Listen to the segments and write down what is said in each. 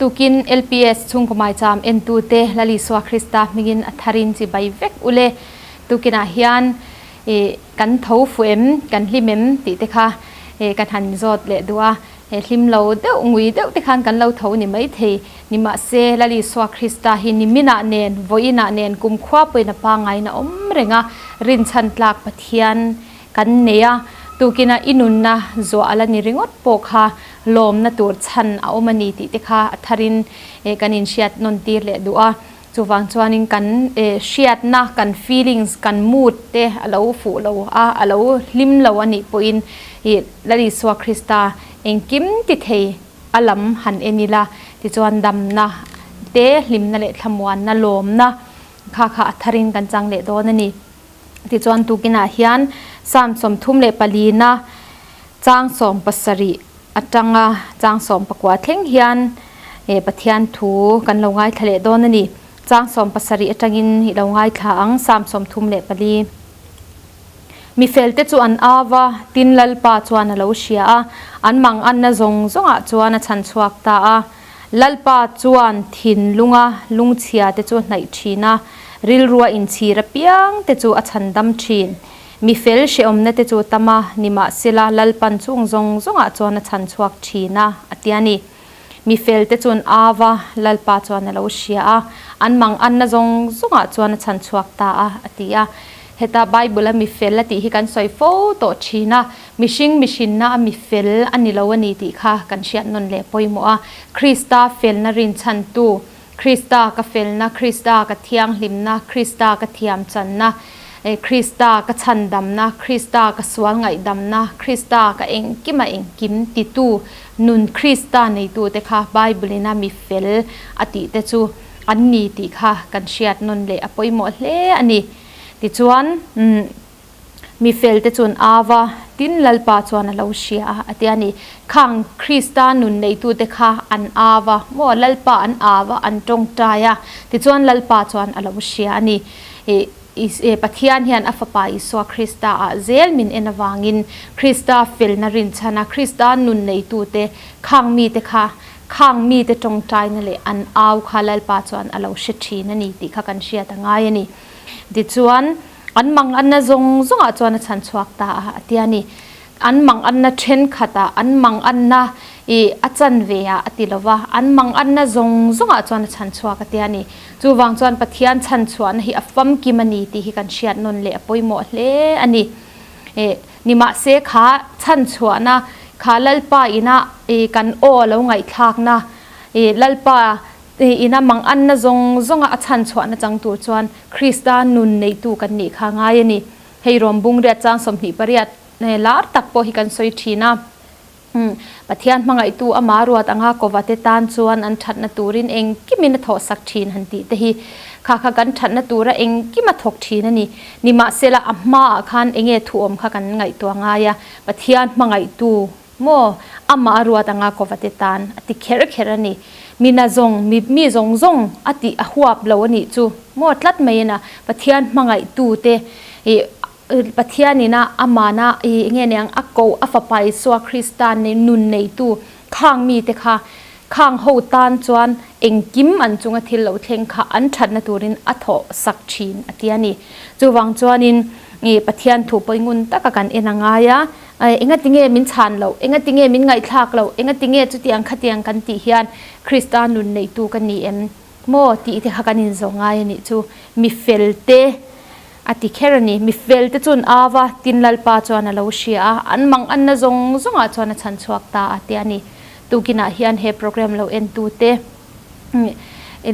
Tukin LPS chhungkaw maicham entute Lal Isua Krista hmingin a tharin chibai vek ule. Tukinah hian ih kan tho fuh em, kan hlim em tih te kha ih kan han zawt leh duh a. He hlim lo deuh, ngui deuh te khan kan lo tho ni maithei. Nimahse, Lal Isua Krista hi niminah nen, vawiinah nen kumkhua pawhin a pangaina awm reng a, rinchhan tlak Pathian kan nei a, tukin a i nunna zuah a la ni ringawt pawh kha lawmna tur chhan a awm a ni tih te kha a tharin kan inhriat nawn tir leh duh a. Chuvang chuanin kan hriatna, kan feelings, kan mood te a lo fuh lo a, a lo hlim lo a nih pawhin Lal Isua Krista engkim ti thei a lam han en ila, tichuan damna te, hlimna leh thlamuanna, lawmna kha kha a tharin kan chang leh dawn a ni. Tichuan tukinah hian Psalm 34 na chang 70 atanga chang 19 thleng hian Pathian thu kan lo ngaithla leh dawn a ni. Chang 70 atangin i lo ngaithla ang Psalm 34. Mi felte chu an au a, tin Lalpa chuan a lo hria a, an manganna zawng zawngah chuan a chhanchhuak ta a. Lalpa chuan thinlunga lungchhia te chu a hnaih thin a, rilrua inchhir apiang te chu a chhandam thin. Mi fel hrehawmna te chu tam a, nimahsela Lalpan chung zawng zawngah chuan a chhanchhuak thin a, a ti a ni. Mi fel te chuan au a, Lalpa chuan a lo hria a, an manganna zawng zawngah chuan a chhanchhuak ta a, a ti a. Heta Bible-a mi fel a tih hi kan sawi fo tawh thin a, mihring mihrinna a mi fel a ni lo a ni tih kha kan hriat nawn leh pawimawh a. Krista felna rinchhantu, Krista ka felna, Krista ka thianghlimna, Krista ka thiamchanna, Krista ka chhandamna, Krista ka sual ngaihdamna, Krista ka engkima engkim titu nun Krista neitute kha Bible-in a mi fel a tihte chu an ni tih kha kan hriat nawn leh a pawimawh hle a ni. Tichuan, mi felte chuan au a, tin Lalpa chuan a lo hria a, a ti a ni. Khang Krista nun neitute kha an au a, maw Lalpa an au a, an tawngtai a, tichuan Lalpa chuan a lo hria a ni. Pathian hian a Fapa Isua Krista ah zel min en avangin Krista felna rinchhan a, Krista nun neitute khang mite kha Khang mite tawngtaina leh an au kha Lalpa chuan a lo hre thin a ni tih kha kan hriat a ngai a ni. Tichuan, an manganna zawng zawngah chuan a chhan chhuak ta a, a ti a ni. An manganna thenkhatah, an manganna i a chanve ah a ti lo va, an manganna zawng zawngah chuan a chhan chhuak a ti a ni. Chuvang chuan Pathian chhan chhuahna hi a famkim a ni tih hi kan hriat nawn leh a pawimawh hle a ni. Nimahse kha chhan chhuahna kha Lalpa ina kan aw a lo ngaihthlakna, Lalpa ina manganna zawng zawnga a chhan chhuahna chang tur chuan Krista nun neitu kan nih kha ngai a ni. Hei rawm bung riat chang 28 lar tak pawh hi kan sawi thin a. Pathian hmangaihtu ama ruat anga kovate tan chuan an thatna turin engkimin a thawhsak thin han tih te hi kha kha kan thatna tura engkim a thawk thin a ni. Nimahsela a hmaah khan enge thuawm kha kan ngaihtuah ngai a, Pathian hmangaihtu maw ama ruat anga kovate tan a ti kher kher a ni. Mi na zawng, mi mi zawng zawng a tih a huap lo a nih chu maw tlat mai a na Pathian hmangaihtu te ih Pathianin a amana i enge niang a koh a fapa Isua Krista nun neitu khang mite kha khang ho tan chuan engkim an chunga thil lo thleng kha an thatna turin a thawh sak thin a ti a ni. Chuvang chuanin i Pathian thu pawh ngun taka kan en a ngai a, enga tinge min chhan loh, enga tinge min ngaihthlak loh, enga tinge chutiang khatiang kan tih hian Krista nun neitu ka ni em maw tih te kha kan inzawh ngai a nih chu. Mi fel te A ti kher a ni. Mi fel te chuan au a, tin Lalpa chuan a lo hria a, an mang anna zawng zawngah chuan a chhan chhuak ta a ti a ni. Tukinah hian he program lo entute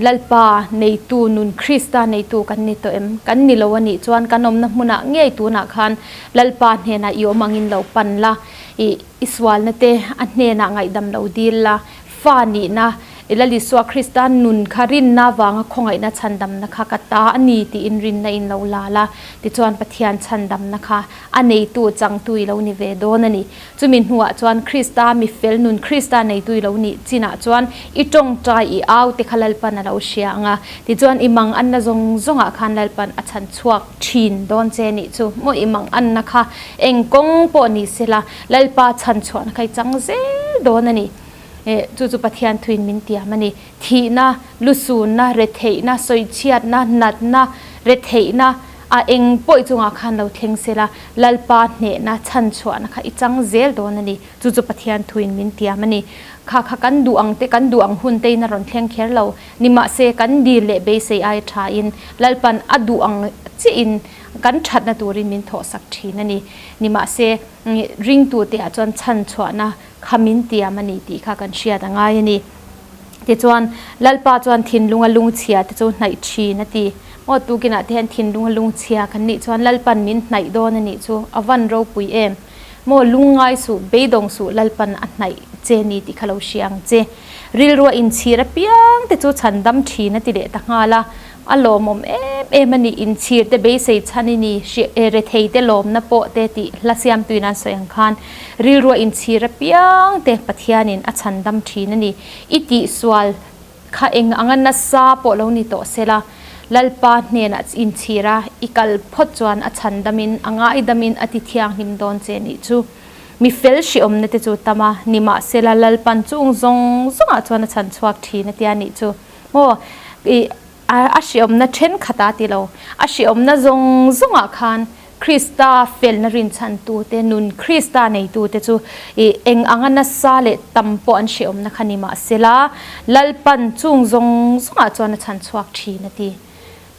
Lalpa neitu nun Krista neitu kan ni tawh em? Kan ni lo a nih chuan kan awmna hmunah ngei tunah khan Lalpa hnenah i awm angin lo pan la, i sualna te a hnenah ngaihdam lo dil la, fa nihna Lal Isua Krista nun kha rinna avanga khawngaihna chhandamna kha ka ta a ni tiin rinna in lo la la, tichuan Pathian chhandamna kha a neitu changtu i lo ni ve dawn a ni. Chumi hnuah chuan Krista mi fel nun Krista neitu i lo nih chinah chuan i tawngtai i au te kha Lalpan a lo hria ang a, tichuan i mang anna zawng zawngah khan Lalpan a chhan chhuak thin dawn che nih chu maw i mang anna kha eng kawng pawh ni sela Lalpa chhan chhuahna kha i chang zel dawn a ni. Chu chu Pathian thuin min tiam a ni. Thihna, lusunna, retheihna, sawichhiatna, natna, retheihna a eng pawih chungah khan lo thleng sela, Lalpa hnehna chhanchhuahna kha i chang zel dawn a ni. Chu chu Pathian thuin min tiam a ni. Kha kha kan duh ang te, kan duh ang hun te in a rawn thleng kher lo. Nimahse, kan dil leh beisei aia thain Lalpan a duh ang chiahin kan thatna turin min thawhsak thin a ni. Nimahse, ringtute ah chuan chhanchhuahna kha min tiam a ni tih kha kan hriat a ngai a ni. Tichuan, Lalpa chuan thinlunga lungchhia te chu hnaih thin a ti. Maw tukinah te hian thinlunga lungchhia kan nih chuan Lalpan min hnaih dawn a nih chu a van ropui em. Maw lungngai suh, beidawng suh Lalpan a hnaih che ni tih kha lo hria ang che. Rilrua inchhir apiang te chu chhandam thin a ti leh ta nghal a. A lawmawm em em a ni, inchhir te beisei chhan i ni, rethei te lawmna pawh te tih hla siamtuin an sawi ang khan rilrua inchhir apiang te Pathianin a chhandam thin a ni. I tihsual kha eng anga nasa pawh lo ni tawh sela, Lalpa hnenah inchhir a, i kal phawt chuan a chhandamin, a ngaidamin a ti thianghlim dawn che nih chu. Mi fel hriawmna te chu tam a, nimahsela Lalpan chung zawng zawngah chuan a chhan chhuak thin a tia nih chu. Maw, i a hriawmna thenkhat a ti lo. A hriawmna zawng zawngah khan Krista felna rinchhantute, nun Krista neitute chu i eng anga nasa leh tam pawh an hriawmna kha ni mahsela, Lalpan chung zawng zawngah chuan a chhan chhuak thin a ti.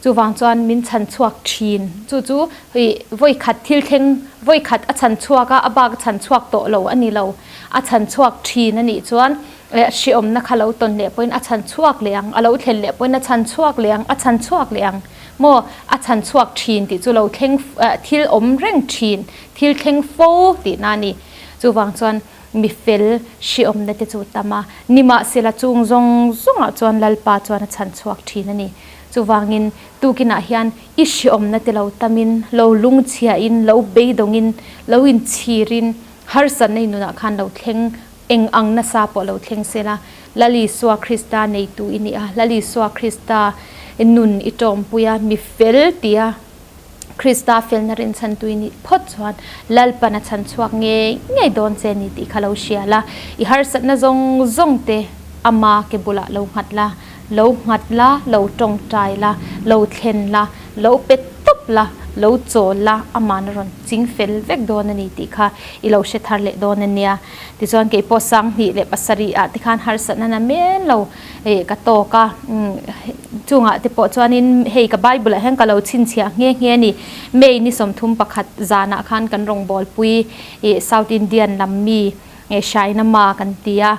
Chuvang chuan min chhan chhuak thin. Chu chu i vawikhat thil thleng, vawikhat a chhan chhuak a, a bak a chhan chhuak tawh lo a ni lo. A chhan chhuak thin a nih chuan hriawmna kha lo tawn leh pawhin a chhan chhuak leh ang, a lo thlen leh pawhin a chhan chhuak leh ang, a chhan chhuak leh ang. Maw a chhan chhuak thin tih chu lo thleng thil awm reng thin, thil thleng fo tihna a ni. Chuvang chuan mi fel hriawmna te chu tam a, nimahsela chung zawng zawngah chuan Lalpa chuan a chhan chhuak thin a ni. Chuvangin tukinah hian i hriawmna te lo tamin, lo lungchhiain, lo beidawngin, lo inchhirin, harsatna i nunah khan lo thleng Eng ang nasa pawh lo thleng se la, Lal Isua Krista neitu i ni a, Lal Isua Krista nun i tawmpui a, mi fel tia Krista felna rinchhantu i nih phawt chuan Lalpan a chhan chhuak ngei ngei dawn che ni tih kha lo hria la, i harsatna zawng zawng te ama ke bulah lo nghat la, lo nghat la, lo tawngtai la, lo thlen la, lo pe tawp la, lo chawl la, aman a rawn ching fel vek dawn a ni tih kha i lo hre thar leh dawn a nia. Tichuan kei pawh 2007 ah te khan harsatna na men lo ka tawk a, chungah te pawh chuanin hei ka Bible ah hian ka lo chhinchhiah nghe nghe a ni. May ni 31 zanah khan kan rawngbawlpui South Indian lam mi Shainama kan ti a,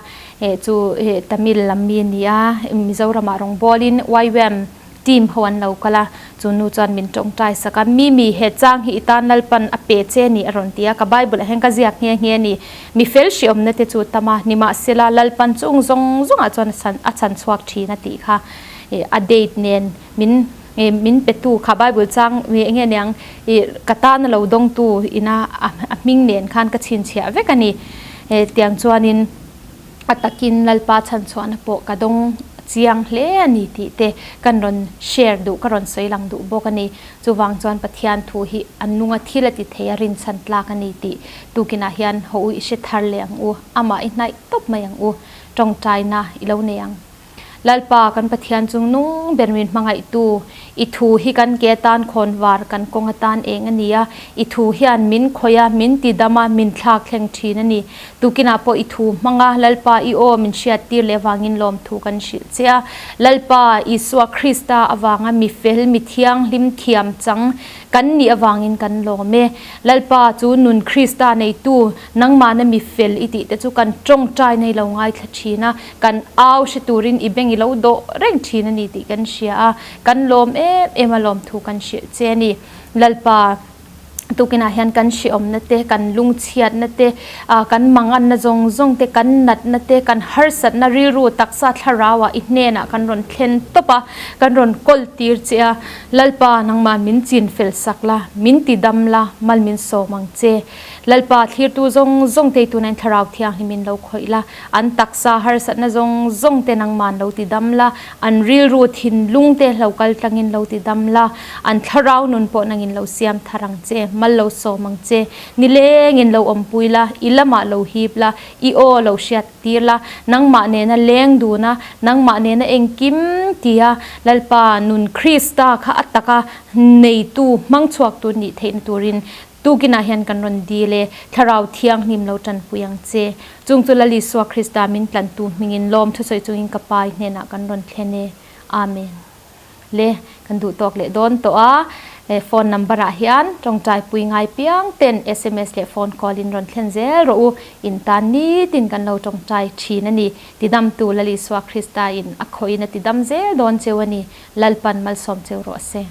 chu Tamil lam mi a ni a, Mizoramah rawngbawlin YWAM Team ho an lo kal a, chu nu chuan min tawngtai sak a, Mimi, he chang hi i tan Lalpan a pe che ni a rawn ti a, ka Bible ah hian ka ziak nghe nghe a ni. Mi fel hriawmna te chu tam a, nimahsela Lalpan chung zawng zawngah chuan a chhan chhuak thin a tih kha a date nen min min pe tu kha Bible chang eng nge niang ka tan a lo dawngtu ina a hming nen khan ka chhinchhiah vek a ni. Tiang chuanin. A takin Lalpa chhanchhuahna pawh ka dawng chiang hle a ni tih te kan rawn share duh, ka rawn sawi lang duh bawk a ni. Chuvang chuan Pathian thu hi a nunga thil a ti thei a, rinchhan tlak a ni tih tukinah hian haw u i hre thar leh ang u, amah i hnaih tawp mai ang u, tawngtaina i lo nei ang. Lalpa kan Pathian chung nung ber min hmangaihtu, i thu hi kan ke atan khawnvar kan kawng atan eng a ni a, i thu hian min khawih a, min ti dam a, min thlak thleng thin a ni. Tukinah pawh i thu hmang a, Lalpa i aw min hriattir leh avangin lawmthu kan hrilh che a. Lalpa Isua Krista avanga mi fel, mi thianghlim, thiam chang kan nih avangin kan lawm e. Lalpa chu nun Krista neitu, nangmahna mi fel i tih te chu kan tawngtai nei lo ngaithla thin a. Kan au hre turin i beng i lo dawh reng thin a ni tih kan hria a, kan lawm em em a lawmthu kan hrilh che a ni. Lalpa, tukinah hian kan hreawmna te, kan lungchhiatna te, kan manganna zawng zawng te, kan natna te, kan harsatna rilru taksa thlarauah i hnenah kan rawn thlen tawp a, kan rawn kawl tir che a. Lalpa, nangmah min chin fel sak la, min ti dam la, mal min sawm ang che. Lalpa, thlirtu zawng zawng te tunain Thlarau Thianghlimin lo khawih la, an taksa harsatna zawng zawng te nangman lo ti dam la, an rilru thinlung te lo kal tlangin lo ti dam la, an thlarau nun pawh nangin lo siam thar ang che, mal lo sawm ang che, nilengin lo awmpui la, i lamah lo hip la, i aw lo hriat tir la, nangmah nena leng dun a, nangmah nena engkim tia Lalpa nun Krista kha a taka neitu hmang chhuak tur nih theihna turin Tukinah hian kan rawn dil e, Thlarau Thianghlim lo tanpui ang che. Chung chu Lal Isua Krista min tlantu hmingin lawm thusawi chungin ka Pa i hnenah kan rawn thlen e. Amen. Le, kan duh tawk leh dawn tawh a, phone number ah hian tawngtai pui ngai piang ten sms leh phone call in rawn thlen zel rawh u, in tan nitin kan lo tawngtai thin a ni. Tidamtu Lal Isua Krista in a khawih in a tidam zel dawn cheu a ni. Lalpan malsawm cheu rawh se.